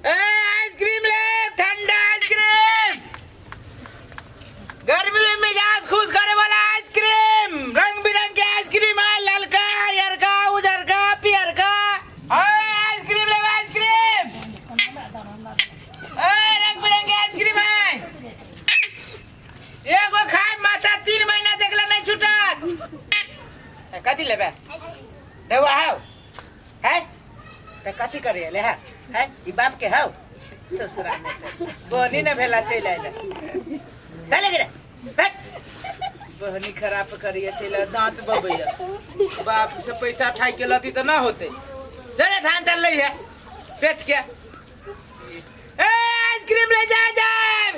ए ice cream ले, ठंडा ice cream, गर्मी में मिजाज खुश करे वाला आइसक्रीम, रंग बिरंग के आइसक्रीम है, ललका, हरियरका, उजरका, पियरका। ए आइसक्रीम ले, आइसक्रीम, ए रंग बिरंग के आइसक्रीम है, एगो खाए माथा 3 महीना देखला नहीं छूटत। ए, कथी लेबे? देवा हाउ है त कथी करे ले है है ई बाप के हाउ ससुरा में त बहनी न भेला चलि आइले चले गे बैठ बहनी खराब करिए चलि दांत बबैया बाप से पैसा ठाइ के लती त ना होते जरे धान चल लै है बेच के। ए आइसक्रीम ले जा जाए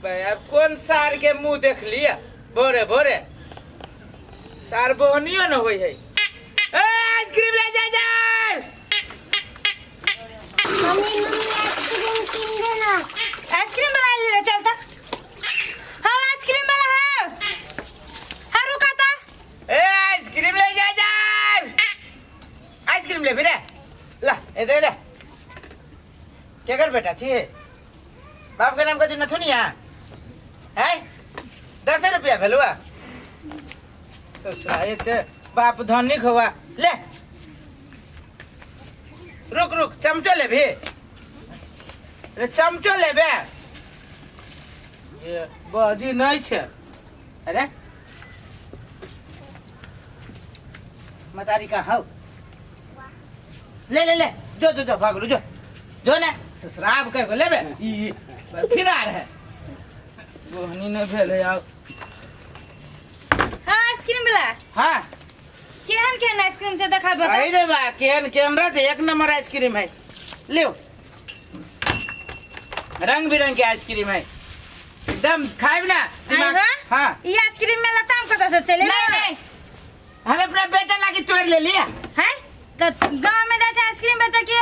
भाई। अब कौन सार के मुंह देख लिया भोरे भोरे सार बहनियो न होई है। ए आइसक्रीम ले जा जाए। मम्मी मम्मी, आइसक्रीम किन देना। आइसक्रीम वाला ले चलता। हाँ, आइसक्रीम वाला है। हाँ, रुका था। ए आइसक्रीम ले जा जाए, आइसक्रीम ले रे, ला ए दे दे। के कर बेटा छी? बाप के नाम कथी नथुनिया है? 10 रुपया भेलुआ। ससुरा एते बाप धनिक हुआ। ले रुक रुक, चमचो ले भी रे, चमचो लेबे। ये बजी नहीं छे। अरे मतारी का हौ, ले ले ले, जो जो जो, भागलू जो जो ने ससुराब कह लेबे ई फिर आ रहे बोहनी नहीं भेल है आब। हाँ, आइसक्रीम वाला। हाँ। केहन केहन आइसक्रीम छै देखा बता। अरे रे बा, केहन केहन रहते, एक नंबर आइसक्रीम है। लियो, रंग बिरंग के आइसक्रीम है, एकदम खाइब ना दिमाग। आइ हाँ। ई आइसक्रीम में लताम कतऽ से चले? नहीं नहीं, हम अपना बेटा लागी तोड़ ले लिया। है त गांव में जाय छै आइसक्रीम बेचे के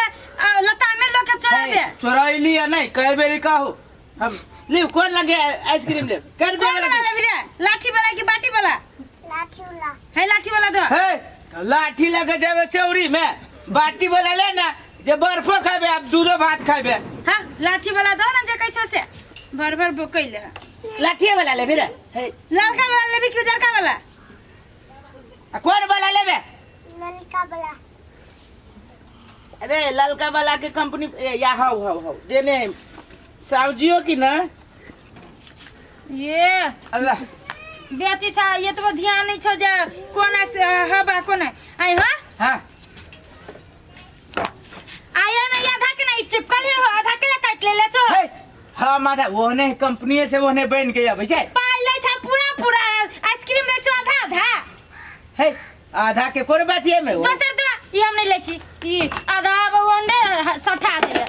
लताम में लोग के चोराबे? चोराई लिया नहीं, कई बेरी कहू हम। लियो, कौन लगे आइसक्रीम ले कर। कौन वाला लेबी रे, लाठी वाला की बाटी वाला? लाठी वाला। है, लाठी वाला दो। हे, तो लाठी लगे जावे चौरी में, बाटी वाला ले ना जे बर्फो खाबे, आप दूधो भात खाबे। हाँ, लाठी वाला दो ना, जे कहै छौ से भर भर बोकै ले। लाठिए वाला ले फिर हे। ललका वाला लेबी कि उजरका वाला? आ कौन वाला लेबे? ललका वाला। अरे ललका वाला के कंपनी ए, या हाउ हाउ हाउ देने सब्जियों की ना। ये अल्लाह। बेची छ, ये तो ध्यान नहीं छो जे कोन हवा कोन आई हो। हाँ। आया में आधा के नहीं चिपकल है, आधा के काट ले ले छो। हे हाँ माथा वो ने कंपनी से वो ने बन के आबै छै। पाई ले छ पूरा पूरा आइसक्रीम ले छो आधा आधा। हे आधा के कोन बात ये में वो? दोसर दो, ई हम नहीं ले छी, ई आधा अब अंडे सठा दे।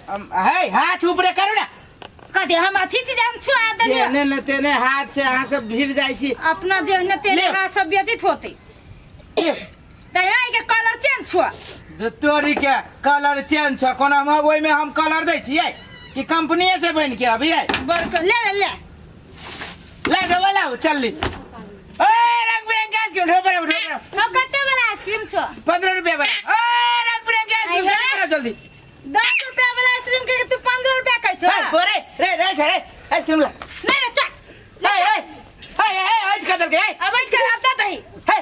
हे हाथ ऊपरे करू ना। कदे हम अथी छी जे हम छुआ देलियै? जेने ने तेने हाथ से अहाँ सब भिड़ जाइ छी। अपना जे ने तेरे ले। हाथ सब व्यतीत होते तहिया के कलर चेंज छुआ। तोरी के कलर चेंज छ कोना? हम ओहिमे हम कलर दै छियै कि कंपनीये से बन के अभी है? बड़को ले ले ले। ले ढोबा लाओ, चल ली। ए रंग बिरंग के आइसक्रीम ढोबा ढोबा ढोबा। हम कते वाला आइसक्रीम छो? 15 रुपया वाला। ए रंग बिरंग के आइसक्रीम, जल्दी करो जल्दी। 10 रुपया वाला आइसक्रीम के तू 15 रुपया कहै छो? ए, बोरे रे रे छे रे आइसक्रीम ला। नहीं रे, चल। ए ए ए ए हट कर दल के ए। अब बैठ कर आता दही। हे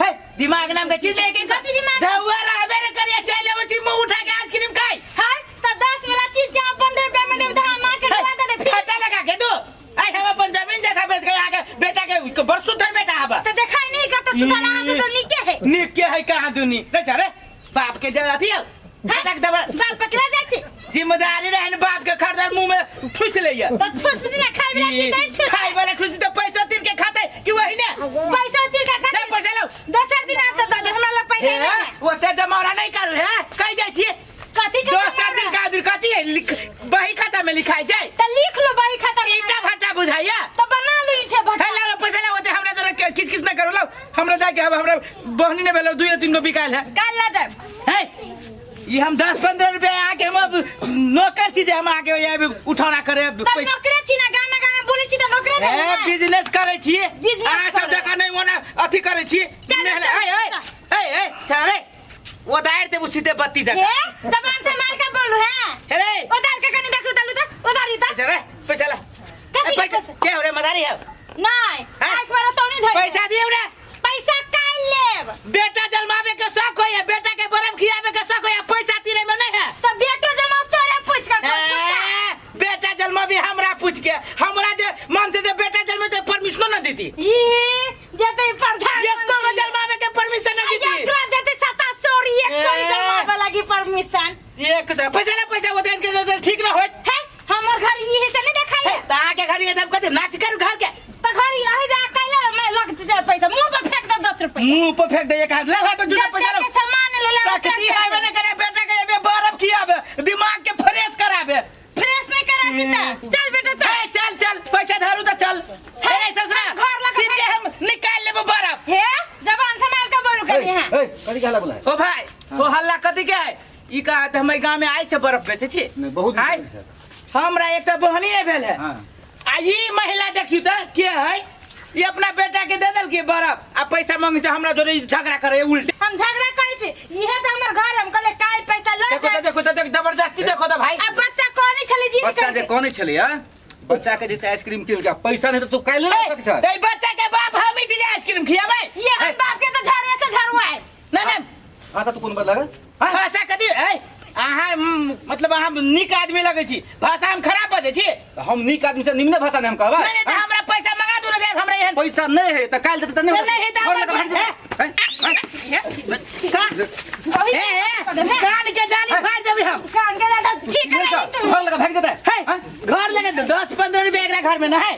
हे, दिमाग नाम के चीज लेके कथी दिमाग? धुआ रहबे रे करिया, चल लेबो छी मुंह उठा के आइसक्रीम खाई। हां, त 10 वाला चीज के हम 15 रुपया में देब त हम मां के डुबा दे फिर। फटा लगा के दो। आई हम अपन जमीन जथा बेच के आके बेटा के बड़ सुधर बेटा हबा। त देखाई नहीं का त सुधर, अहाँ से त नीके है। नीक के है कहाँ दुनी रे चले बाप के जगह थी बेटा के दबा। बाप पकड़ा जाइ छै। जिम्मेदारी रहे ने बाप के, खरदार मुंह में ठुस लैया। त ठुस दिना खाइ वाला चीज नहीं ठुस। खाए वाला ठुस त पैसा तीर के खाते कि वही ने? पैसा तिर का ले खाते। पैसा लो। दोसर दिन आब त दे, हमरा लग पैसा हे नहीं है। ओते जमावरा नहीं करू है, कहि जाइ छियै। कथी के? दोसर दिन का दिन कथी है? बही खाता में लिखाई जाए। त लिख लो बही खाता में। ईटा भट्टा बुझाइया। त बना लो ईटा भट्टा। हे लाओ पैसा लाओ, ओते हमरा जरा किछ किछ ना करू, लाओ हमरा जाके। अब हमरा बहनी ने भेलो, दुई तीन गो बिकायल है। काल ला जाए। हे ई हम 10-15 रुपया आके हम अब नौकर छी जे हम आके यहाँ उठाना करे त पैसा। नौकरे छी ना, गामे गामे बोलै छी त नौकरे ए भेलै ना। बिजनेस करै छी। बिजनेस अहाँ सब करै। जकाँ नहि ओना अथी करै छी। चल, नहीं, चल, ए, चल। ए, ए, ए, चल रे, वो दायर देबू सीधे बत्ती जकाँ। हे जबान से मार के बोलू है। हे रे। पैसा ला पैसा ओते के नजर ठीक ना होत। है हमर घर ई से नहीं देखाई हे, त अहाँ के घर ये सब कथी नाच करू घर के? त घर यही जा कैला मैं लग जा पैसा मुंह पर फेंक दे 10 रुपया। मुंह पर फेंक दे एक हाथ ले भाई तो जुटा पैसा जते लो। के सामान ले ला। शक्ति आबे ने करे बेटा के एबे बर्फ खियाबे, दिमाग के फ्रेश कराबे। फ्रेश नहीं करा दी त चल बेटा चल। हे, चल चल पैसा धरू त चल। हे रे ससुरा घर लगा सीधे हम निकाल लेबो बर्फ। हे जबान संभाल के बोलू कनी हां। ए कथी कहला बोला? ओ भाई ओ हल्ला कथी के है? ई कहत हम गांव में आइ से बर्फ बेचे छी। नहीं, बहुत आइ हमरा एक तऽ बहनी नहि भेल है। हाँ। आ ई महिला देखियौ तऽ के है? ई अपना बेटा के दे देलकै बर्फ आ पैसा मांगे छै हमरा जोरे झगड़ा करे उल्टे। हम झगड़ा करै छी इहे तऽ हमर घर हम कहले काल्हि पैसा लऽ देखो जाय। तऽ देखो तऽ देख जबरदस्ती देखो तऽ भाई। आ बच्चा कोनी छलै जी बच्चा जे कोने छलै हां, बच्चा के जैसे आइसक्रीम किन के पैसा नहीं तो तू काल्हि ले सकै छ। तऽ ई बच्चा के बाप हम ही छी जे आइसक्रीम खियाबै। ये हम बाप के तऽ झड़े से झड़ुआए। नहीं नहीं भाषा तू कोन बदला गे? भाषा कथी है? अहाँ मतलब अहाँ नीक आदमी लगै छी, भाषा हम खराब बजै छी? हम नीक आदमी से निम्न भाषा नहीं हम कहबै। नहीं, नहीं, तऽ हमरा पैसा मंगा दू ना जायब हमरा एहन। पैसा नहीं है तऽ काल्हि देतै तऽ नहीं। नहीं है तऽ घर लगा भागि जेतै। हैं? हे, हे, कान के जाली फाड़ि देबै हम। कान के जाली ठीक है तू। घर लगा भागि जेतै। हे, घर लगा 10-15 रुपया एकरा घर में ना है।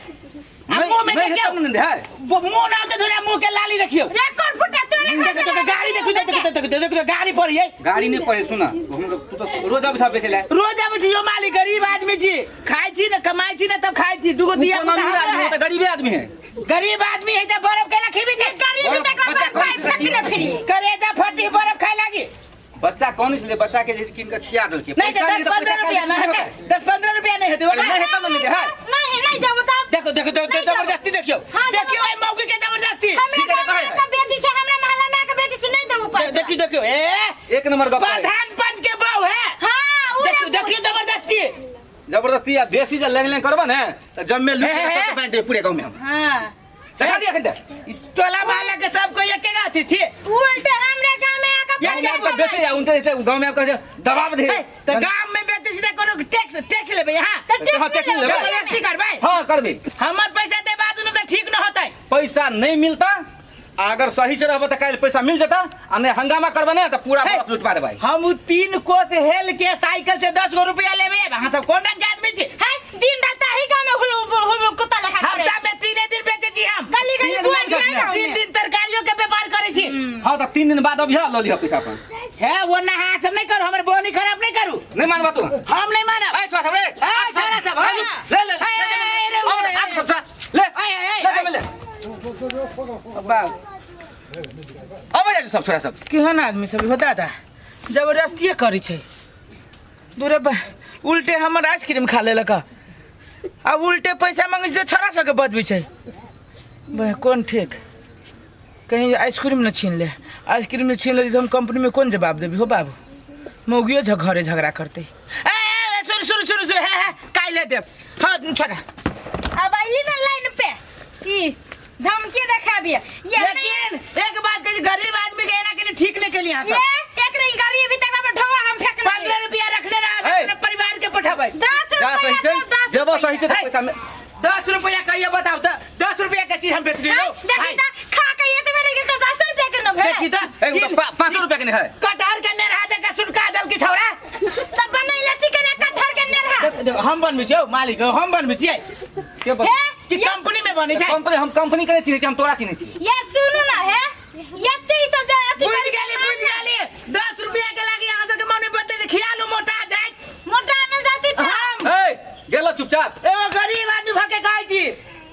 आ मुंह में नहीं देखियौ। है तब ने है। मुंह ना होतै धोरा मुंह के लाली देखियौ। रे कोन फुटा तोरे घर देखो, देखो, गाड़ी देखियौ, देखो, देखो, देखो, देखो, गाड़ी पर ये। गाड़ी नहीं पड़े सुना। हम तो तू तो रोज आबै छा बेचै ले। रोज आबै छी यो मालिक, गरीब आदमी छी, खाइ छी ना, कमाइ छी ना तब खाइ छी। दूगो दिया तू अमीर आदमी है तो गरीबे आदमी है। गरीब आदमी है तो बर्फ केला खिबी छै। गरीब बच्चा तक कौन पाइप सी फेंकले फिरी। करेजा फटी बर्फ खाइ लागी। बच्चा कौन इसलिए बच्चा के जे किन के खिया देलकै। नहीं पैसा तो नहीं 10-15 तऽ पैसा रुपया ना काल्हि हेतै। 10-15 रुपया नहीं हेतै ओकरा। नहीं हेतै ने है। नहीं नहीं जाबो तब। देखो देखो देखो नहीं जाबो। जबरदस्ती देखियो। हाँ, देखियो ए मौकी के जबरदस्ती। हमरा ठीक है, गाँव में कहै। आके बेटी छै, हमरा मोहल्ला में आके बेटी छै, नहीं देबो पैसा। देखियो देखियो ए एक नंबर गप है। प्रधान पंच के बहू है। हाँ, उहे देखियो देखियो जबरदस्ती। जबरदस्ती आ बेसी जे लेंग लेंग करबा ने त जम्मे लूट हे, हे, के हे। सब बांट दे पूरे गांव में हम। हाँ। देखा दिया अखन तक। इस टोला मोहल्ला के सब कोई एके गाथी छी। उल्टे हमरे गांव में आके गांव में आपका बेचे या उनते जैसे गांव में आपका दबाव दे। हे, त गांव में बेचे छी त कोनो टैक्स टैक्स लेबै यहाँ। त टैक्स हाँ, टैक्स नहीं लेबै। जबरदस्ती करबै। हाँ करबे। हमर पैसा दे बाद उनु त ठीक न होतै। पैसा नहीं मिलता, अगर सही से रहबे त काल्हि पैसा मिल जेता, आ नहीं हंगामा करबे ने त पूरा हे। बर्फ लुटवा देबै। हम उ 3 कोस हेल के साइकिल से 10 गो रुपया लेबै। अहाँ सब कोन रंग के आदमी छी? है दिन रात ताही गांव में हुलु हुलु कुत्ता लेखा करे। हफ्ता में 3 दिन बेचे छी हम। गली गली तीन बुआ दिन जी बेचने। गांव 3 में। दिन तरकारियों के व्यापार करे छी। हाँ त 3 दिन बाद अभी ल लिह पैसा अपन। हे वो नहा सब नहीं करू, हमर बोनी खराब नहीं करू। नहीं मानबा तू। हम नहीं मानब। ए छोरा सब रे। ए छोरा सब, हाँ। ले ले। ए, ए, ए, रे, अब ए, आ सब छोरा। ले। ए, ए, ए, ले ले। बाप। अब जा सब छोरा सब। केहन आदमी सब हो दादा, जबरदस्ती करै छै। दूरे उल्टे हमर आइसक्रीम खा लेलक आ उल्टे पैसा मांगै छै तऽ छोरा सबके बजबै छै। बे कोन ठीक, कहीं आइसक्रीम न छीन ले। आइसक्रीम न छीन ले तऽ हम कंपनी में कोन जवाब देबी हो बाबू? मौगियो घरे झगड़ा करतै। ए, ए, ए, सुन सुन सुन सुन, हे, हे, काल्हि देब। हाँ छोड़ा। अब आइली ना लाइन पे की धमकी देखाबिए। ये लेकिन एक बात कही, गरीब आदमी के एना के लिए ठीक नहीं के लिए यहाँ ये सब। एक नहीं गरीबी तक में ढोआ हम फेंकने। 15 रुपया रखने रहा, ए। अपने परिवार के पठाबै। 10 जा सही रुपया से, दो, 10 जब सही से हे। पैसा में 10 रुपया कहिए बताओ तो 10 रुपया के चीज हम बेच दियो। देखी त खा के ये तो मेरे के तो 10 रुपया के न भेल। देखी त ए, उ त 5 रुपया के नहीं है। कटहर के नेरहा जका सुनका दल की छौरा। त बनैले छी के कटहर के नेरहा। देख, देख, हम बनबै छियौ मालिक, हम बनबै छियै। के बन- हे कि कंपनी में बनै छै? कंपनी, हम कंपनी के नहीं चिन्है छी, हम तोरा चिन्है छी। ये सुनू ना हे, एते ई सब जे अथी बुझि करी- गेली, बुझि गेली। 10 रुपया के लागी अहाँ सबके मन में बतै खियालू मोटा जाय। मोटा न जाती त हम ए, गेलो चुपचाप। एगो गरीब आदमी भके कहै छी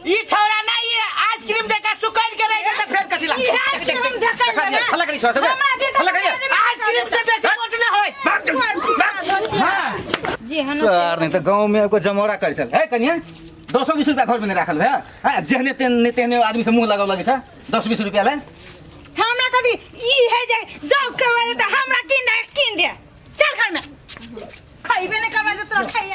ई छौरा नहीं है, आइसक्रीम देके सुकैर के रह गेल त फेर कथी लाग। ई आइसक्रीम हम धकल देखा दिया, हल्ला करी छोरा सब। हमरा बेटा हल्ला करिए। आइसक्रीम से बेसी मोट ना होय। हां जी हन सर नहीं तो गांव में एगो जमौरा कर चल है कनिया 10-20 रुपया घर में नहीं राखल है। हाँ, जेहने तेहने तेहने आदमी से मुंह लगाव लगे छ 10-20 रुपया ले। हमरा कथी ई है जे जाऊ कमाए त हमरा किन दे, किन दे। चल घर में खइबे न कमाए त तोरा खाइए।